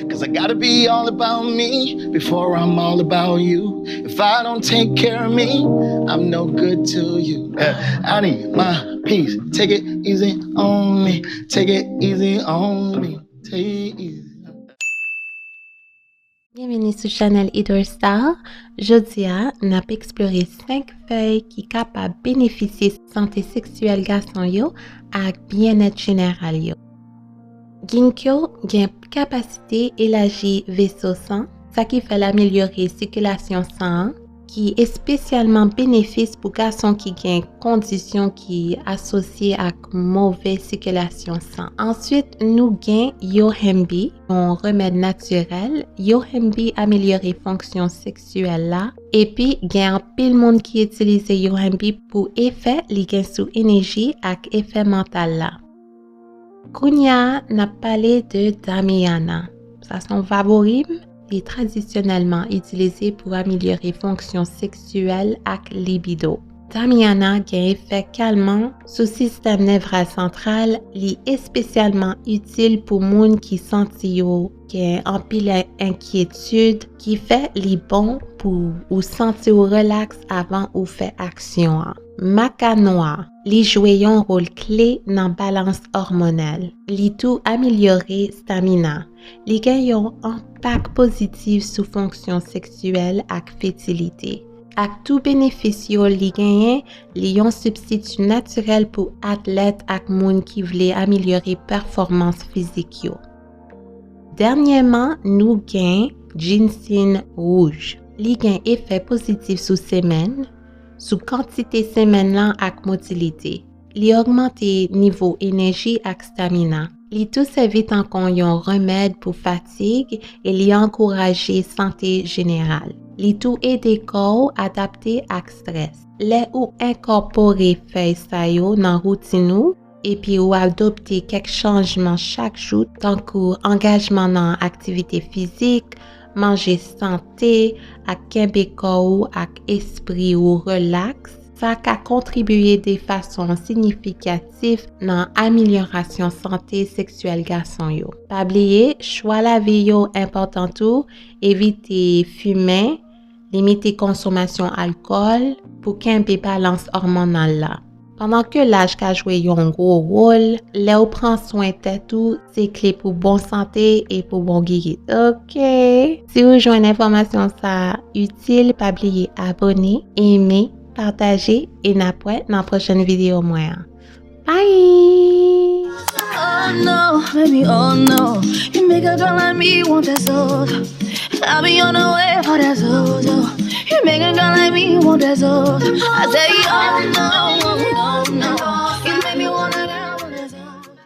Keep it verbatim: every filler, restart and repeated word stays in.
Cause I gotta be all about me before I'm all about you. If I don't take care of me, I'm no good to you. Uh, I need my peace. Take it easy on me. Take it easy on me. Take it easy. Byenveni sou chanèl Idor Star. Jodi a, n ap eksplore senk fèy ki kapab benefisye sante seksyèl gason yo ak byennèt jeneral yo. Ginkgo gen kapasite elaji veso san, sa ki fè l amelyore sikilasyon san an, ki espesyalman benefis pou gason ki gen kondisyon ki asosye ak move sikilasyon san. Answit, nou gen Yohimbe, yon remèd natirèl. Yohimbe amelyore fonksyon seksyèl la, epi gen anpil moun ki itilize Yohimbe pou efè li gen sou enèji ak efè mantal la. Kounye a, n ap pale de Damiana. Sa se yon vavorim, li tradisyonèlman itilize pou amelyore fonksyon seksyèl ak libido. Damiana gen efè kalman sou sistèm nèval santral, li espesyalman itil pou moun ki santi yo gen anpil enkyetid, ki fè li bon pou ou santi w rilaks avan ou fè aksyon an. Maca Noir, li jwe yon wòl kle nan balans òmonal. Li tou amelyore stamina. Li gen yon enpak pozitif sou fonksyon seksyèl ak fetilite. Ak tout benefis yo li genyen, li yon sibstiti natirèl pou atlèt ak moun ki vle amelyore pèfòmans fizik yo. Dènyèman, nou gen Ginseng Rouge. Li gen efè pozitif sou semèn, sou kantite semèn lan ak motilite. Li ogmante nivo enèji ak stamina. Li tou sèvi tankou yon remèd pou fatig e li ankouraje sante jeneral. Li tou ede kò w adapte ak estrès. Lè ou enkòpore fèy sa yo nan woutin ou, epi ou adopte kèk chanjman chak jou, tankou angajman nan aktivite fizik, manje sante, ak kenbe kò ou ak espri ou rilaks, sa ka kontribiye de fason siyifikatif nan amelyorasyon sante seksyèl gason yo. Pa bliye, chwa lavi yo enpòtan tou, evite fimen, limite konsomasyon alkòl pou kenbe balans òmonal la. Pandan ke laj ka jwe yon gwo wòl, lè w pran swen tèt ou, se kle pou bon sante e pou bon geri. Oke! Si w jwenn enfòmasyon sa a itil, pa bliye abòne, eme, pataje, e n ap wè nan pwochèn videyo mwen an. Bye! Oh no, baby, oh no. You make a girl like me want that soul. I'll be on the way for that soul. You make a girl like me want that soul. I say, oh no.